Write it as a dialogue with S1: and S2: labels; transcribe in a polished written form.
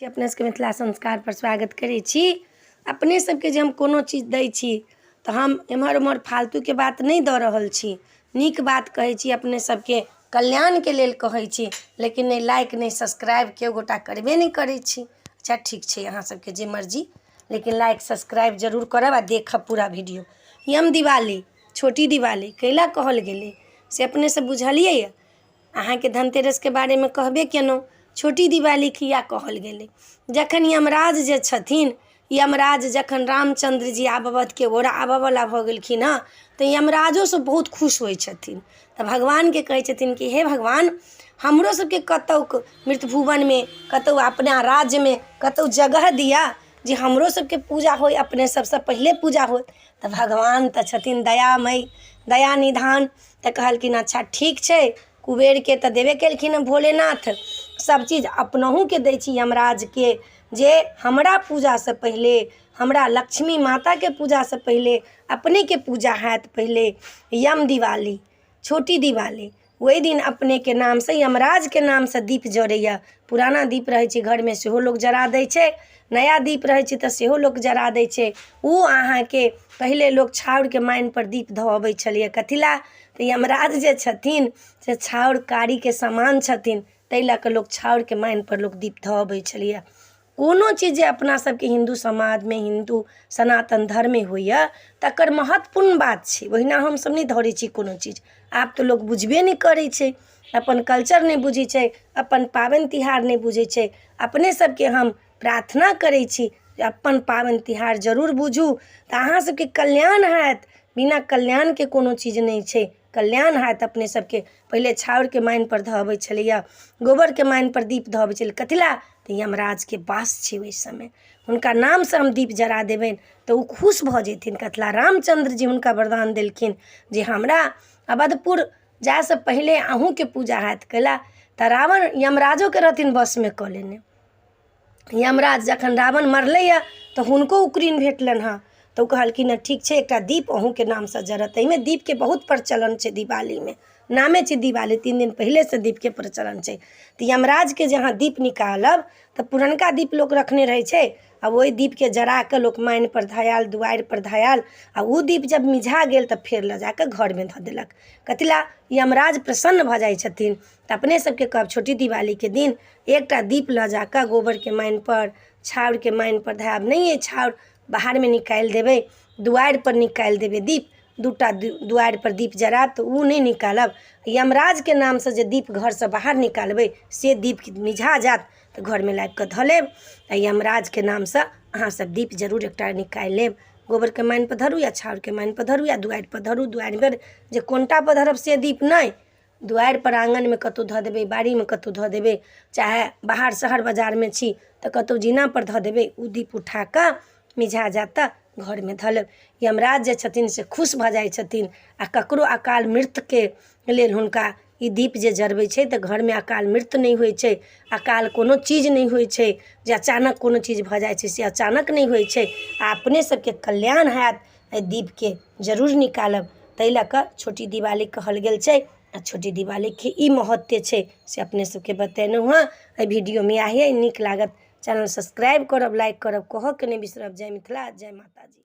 S1: अपने सबके मिथिला संस्कारपर स्वागत करै छी। अपने सबके जे हम कोनो चीज दै छी तऽ हम एम्हर ओम्हर फालतूके बात नहि दऽ रहल छी, नीक बात कहै छी, अपने सबके कल्याणके लेल कहै छी। लेकिन नहि लाइक, नहि सब्सक्राइब केओ गोटा करबे नहि करै छी। अच्छा, ठीक छै, अहाँ सबके जे मर्जी, लेकिन लाइक सब्सक्राइब जरूर करब आ देखब पूरा वीडियो। यम दिवाली, छोटी दिवाली कैला कहल गेलै से अपने सब बुझलियै? अहाँके धनतेरसके बारेमे कहबे केलहुँ। छोटी दिवाली किया कहल गेलै? जखन यमराज जे छथिन, यमराज जखन रामचन्द्र जी आब अवधके ओर आबऽवला भऽ गेलखिन हँ, तऽ यमराजोसँ बहुत खुश होइ छथिन, तऽ भगवानके कहै छथिन कि हे भगवान, हमरो सबके कतहु मृतभुवनमे, कतहु अपना राज्यमे कतहु जगह दिअ जे हमरो सबके पूजा होइ, अपने सबसँ पहिले पूजा होइ। तऽ भगवान तऽ छथिन दयामय, दया निधान, तऽ कहलखिन अच्छा ठीक छै। कुबेरके तऽ देबे केलखिन हँ भोलेनाथ सभचीज, अपनहुँके दै छी यमराजके जे हमरा पूजासँ पहिले, हमरा लक्ष्मी माताके पूजासँ पहिले अपनेके पूजा हैत पहिले। यम दिवाली, छोटी दिवाली, ओहि दिन अपनेके नामसँ, यमराजके नामसँ दीप जरैए। पुराना दीप रहै छै घरमे, सेहो लोक जरा दै छै। नया दीप रहै छै तऽ सेहो लोक जरा दै छै। ओ अहाँके पहिले लोक छाउरके मानिपर दीप धऽ अबै छलैए। कथी लए? तऽ यमराज जे छथिन से छाउर कारीके समान छथिन, ताहि लऽ कऽ लोक छाउरके मानिपर लोक दीप धऽ अबै छलैए। कोनो चीज जे अपना सबके हिन्दू समाजमे, हिन्दू सनातन धर्ममे होइए, तकर महत्वपूर्ण बात छै। ओहिना हमसब नहि धरै छी कोनो चीज। आब तऽ लोक बुझबे नहि करै छै, अपन कल्चर नहि बुझै छै, अपन पाबनि तिहार नहि बुझै छै। अपने सबके हम प्रार्थना करै छी जे अपन पाबनि तिहार जरूर बुझू तऽ अहाँ सबके कल्याण हैत। बिना कल्याणके कोनो चीज नहि छै। कल्याण हैत अपने सबके। पहिले छाउरके मानिपर धऽ अबै छलैए, गोबरके मानिपर दीप धऽ अबै छलै। कथी लए? तऽ यमराजके वास छै ओहि समय, हुनका नामसँ हम दीप जरा देबनि तऽ ओ खुश भऽ जेथिन। कथी लए? रामचन्द्र जी हुनका वरदान देलखिन जे हमरा अवधपुर जाइसँ पहिले अहूँके पूजा हैत। कैला तऽ रावण यमराजोके रहथिन वशमे कऽ लेने। यमराज जखन रावण मरलैए तऽ हुनको उकरीन भेटलनि हँ, तऽ ओ कहलखिन हँ ठीक छै, एकटा दीप अहूँके नामसँ जरत। एहिमे दीपके बहुत प्रचलन छै दिवालीमे। नामे छै दिवाली, 3 दिन पहिलेसँ दीपके प्रचलन छै। तऽ यमराजके जे अहाँ दीप निकालब तऽ पुरनका दीप लोक रखने रहै छै आ ओहि दीपके जरा कऽ लोक मानिपर धयाल, दुआरिपर धयाल, आ ओ दीप जब मिझा गेल तऽ फेर लऽ जा कऽ घरमे धऽ देलक। कथी लए? यमराज प्रसन्न भऽ जाइ छथिन। तऽ अपने सबके कहब, छोटी दिवालीके दिन एकटा दीप लऽ जा कऽ गोबरके मानिपर, छाउरके मानिपर धरायब। नहि अइ छाउर, बाहरमे निकालि देबै, दुआरिपर निकालि देबै दीप। 2टा दुआरिपर दीप जरायब तऽ ओ नहि निकालब। यमराजके नामसँ जे दीप घरसँ बाहर निकालबै से दीप मिझा जायत तऽ घरमे लाबि कऽ धऽ लेब, आ यमराजके नामसँ अहाँसभ दीप जरूर एकटा निकालि लेब। गोबरके मानिपर धरू या छाउरके मानिपर धरू या दुआरिपर धरू। दुआरिपर जे कोनटापर धरब से दीप नहि, दुआरिपर आङ्गनमे कतहु धऽ देबै, बाड़ीमे कतहु धऽ देबै, चाहे बाहर शहर बाजारमे छी तऽ कतहु जिनापर धऽ देबै। ओ दीप उठा कऽ मिझा जायत तऽ घरमे धऽ लेब। यमराज जे छथिन से खुश भऽ जाइ छथिन, आ ककरो अकाल मृत्युके लेल हुनका ई दीप जे जरबै छै तऽ घरमे अकाल मृत्यु नहि होइ छै, अकाल कोनो चीज नहि होइ छै। जे अचानक कोनो चीज भऽ जाइ छै से अचानक नहि होइ छै, आ अपने सबके कल्याण हैत। एहि दीपके जरूर निकालब। ताहि लऽ कऽ छोटी दिवाली कहल गेल छै, आ छोटी दिवालीके ई महत्व छै से अपने सबके बतेलहुँ हँ एहि वीडियोमे। आइ नीक लागत, चैनल सब्सक्राइब करब, लाइक करब, कहऽके नहि बिसरब। जय मिथिला, जय माताजी।